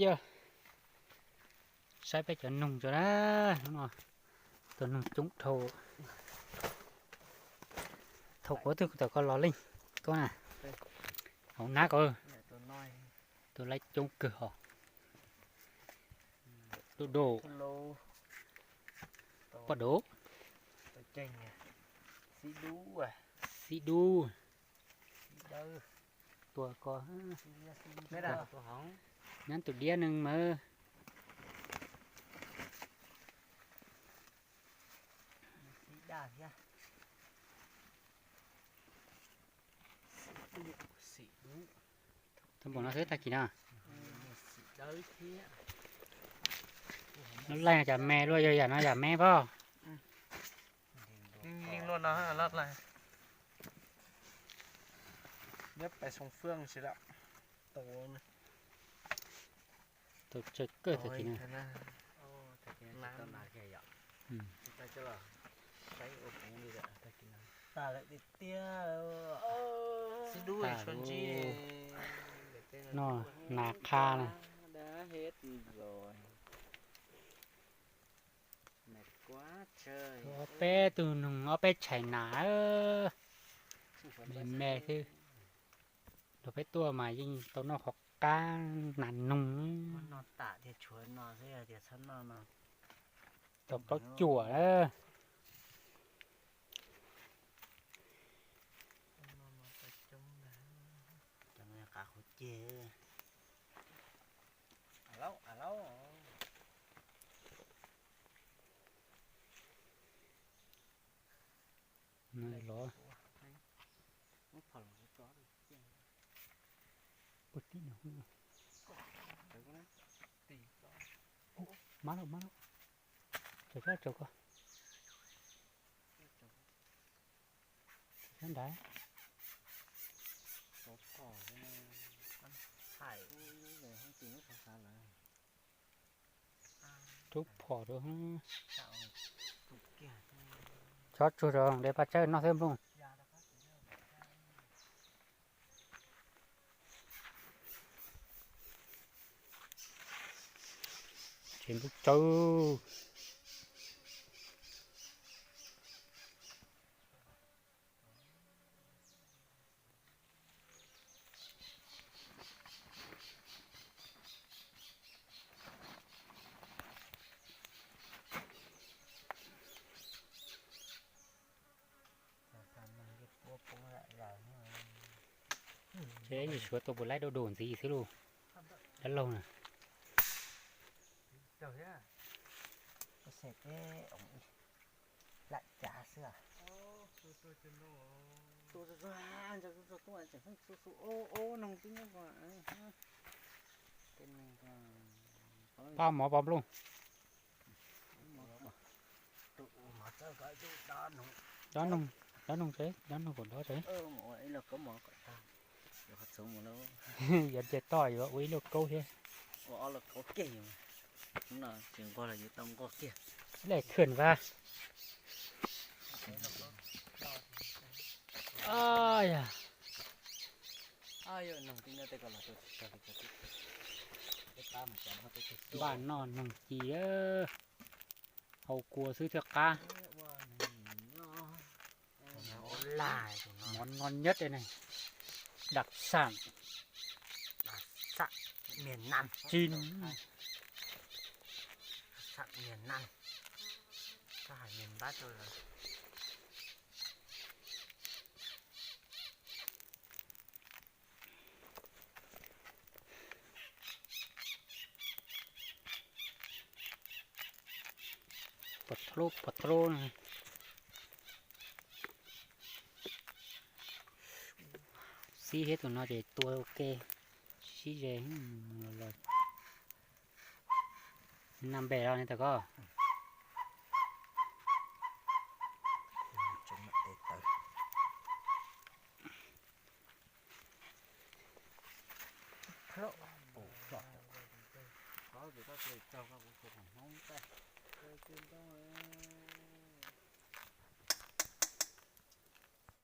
Yog, saib peb cov noog tso na, hnub no tus noog coob dhau. Thaum kuv twb tawm koj los leej koj na, hauv nab ko, tus laib coob kawg hos. Dub dub, poj dub, xib dub, tua ko, nyab tus diab neeg mas. Tau npaum no xwb tag kis no. Lub laij cas me luaj, yog yam no yam me pob. Tau tsawg kawg tag kis no. Noj nas qha na. Ob peb tug noog ob peb tshais nas, me me xwb. Los peb tuaj mas yeej tau noj qhov qab nas noog. Tau plaub cuam na. Los ua tim no, mab lauj, mab lauj, tsaws koj, tsaws koj, sab nrad. Rub phom rau. Chob tsuag rau de paj tsawb noj xwb nplooj. Tsev nplooj tsawb. Ces yus suav tua puas laib dau dau ntxiv xwb lauj. Dab laug na. Lam cav xwb. Pab mov pov nplooj. Dob noog, dob noog tsev, dob noog kom dob tsev. Yuav nce toj yuav ua ib lauj kaub thiab. Ib leeg thwm vas. Npaj noj noog ci, hau kua xwb thiaj qab. Món ngon nhất đây này. Đặc sản. Đặc sản miền Nam. Đặc sản miền Nam. Có hai miền Bắc rồi. Pov tlob, pov tlob na. Xib thiab tus no ces tua ua ke, sib ze los. Naj npe los ne tag koj.